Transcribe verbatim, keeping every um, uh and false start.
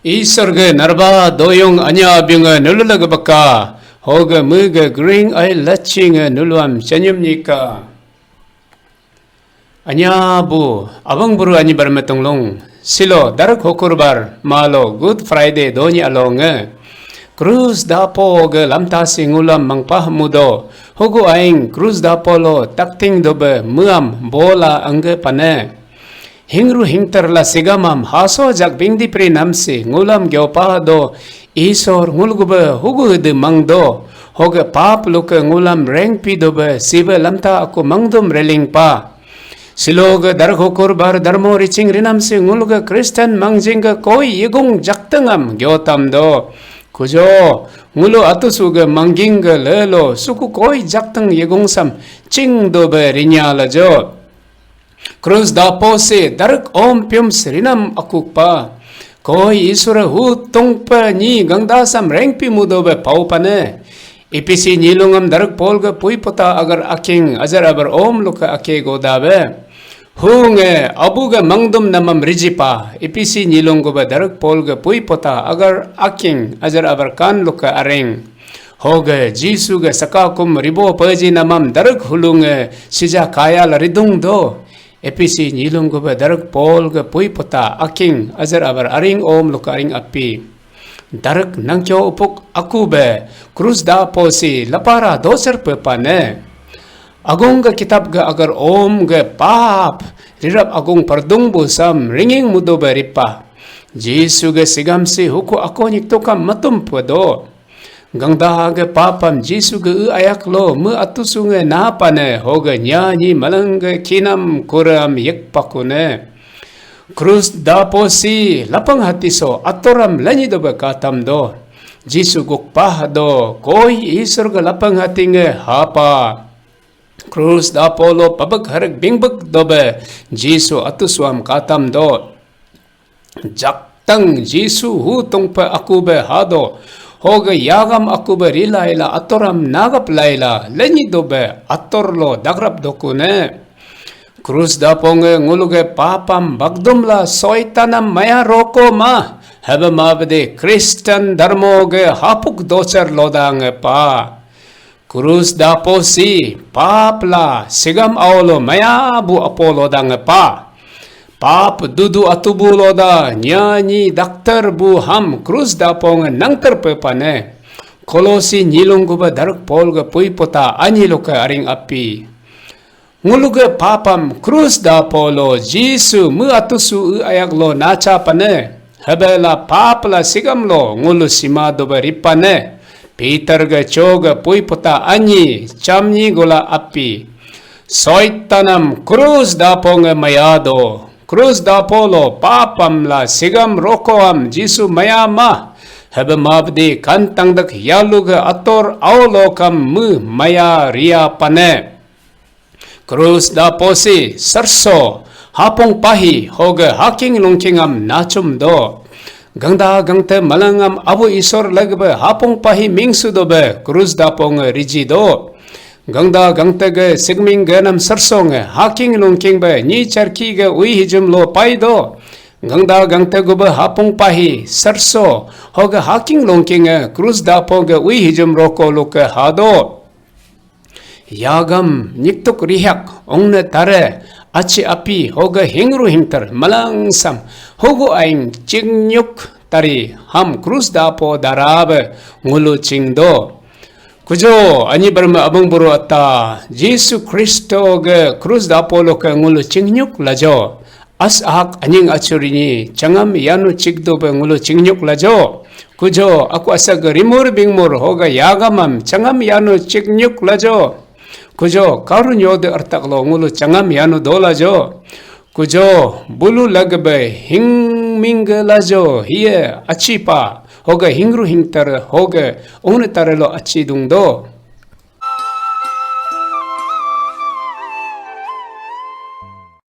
Isor ge narba doyong anya binge nulula ge baka, hoge mege gring ai lachinge nuluam chanyum nyika. Anya bu, abang buru anyi barmetunglung, silo darak hukurbar, malo Good Friday donyi alonge. Krus dapo ge lamta si ngulam mangpah mudo, hugu aing krus dapo lo takting dobe muam bola angge pane. Hingru hingtar la sigamam haso jak bingdi pri namsi ngulam gyopa do, Isor ngulgube hugu hede mangdo, hoge pap luke ngulam rengpi dobe sibe lamta aku mangdum reling pa. Siloge darhukur bar darmo riching rinamsi ngulge Kristen mangjingge koi yigung jaktengam gyotam do. Kujo, ngulu atusuge manggingge lelo suku koi jakteng yigung sam ching dobe rinya lajo. Krus dapo se darak om pium serinam akuk pa. Koi Isura hu tungpa nyi gangda sam rengpi mudo be pau pane. Episi nyilungam darak Paul ge pui pota agar aking ajar abar om luka ake goda be. Hu nge abu ge mangdum namam rijipa. Episi nyilung go be darak Paul ge pui pota agar aking ajar abar kan luka areng. Hoge Jisu ge sakakum ribo peji namam darak hulunge sija kaya la ridung do. Episi nyilung gube darak Paul ge pui pota aking ajar abar aring om luka aring api. Darak nangkyo upuk aku be krus dapo si lapara doser pepane. Agung ge kitab ge agar om ge pap rirap agung perdung bu sam ringing mudo be ripa. Jisu ge sigam si huku ako nyiktukam matum pedo. Gangda ge papam Jisu ge u ayak lo me atusu nge napane hoge nyanyi malang ge kinam kuram yek pakune. Krus dapo si lapang hati so atoram lanyi dobe katam do. Jisu gukpah do koi Isur ge lapang hati nge hapa. Krus dapo lo pabek harek bingbek dobe Jisu atusuam katam do. Jaktang Jisu hu tungpe aku be hado. Hoge yagam aku be rilaila atoram nagap laila lenyi dobe ator lo dagrap dokune. Krus daponge nguluge papam bagdumla soitanam maya roko ma. Hebe mabede Kristen darmo ge hapuk docer lodange pa. Krus dapo si pap la sigam aolo maya bu apo loda ngepa. Pap dudu atubu loda nyanyi daktar bu ham krus dapo nge nangter pepane. Kolosi nyilung guba daruk Paul ge pui pota anyi luke aring api. Nguluge papam krus dapo lo Jisu me atusu u ayak lo nacha pane. Hebela pap la sigam lo ngulu sima dobe ripane. Peter ge cho ge pui puta anyi chamnyi gola api. Soitanam krus dapo nge maya do. Krus dapo lo papam la sigam rokoam Jisu maya ma. Hebe mabdi kantang dek yalu ge ator aulo kam me maya ria pane. Krus dapo si sarso hapung pahi hoge haking lungkingam nachum do. Gangda gangte malangam abu isor lagbe hapung pahi mingsu dobe krus dapo nge riji do. Gangda gangte ge sigming genam sarso nge haking lungking be nyi charki ge ui hijum lo pai do. Gangda gangte gube hapung pahi sarso hoge haking lungking nge krus dapo ge ui hijum roko luke hado. Yagam nyiktuk rihak ongne tare achi api hoge hingru hingtar malangsam hogu aing chingnyuk tari ham krus dapo darabe ngulu chingdo. Kujo anyi berme abang buru ata Jisu Kristo ge krus dapo loke ngulu chingnyuk lajo. As ahak anying achuri ni changam yanu chikdo be ngulu chingnyuk lajo. Kujo aku asa ge rimur bingmur hoga yagamam changam yanu chiknyuk lajo. Kujo karu nyode artak lo ngulu changam yanu do lajo. Kujo bulu lagbe hing mingge lajo hiye achipa hoga hingru hingtar hoga ungnetar lo achi dungdo.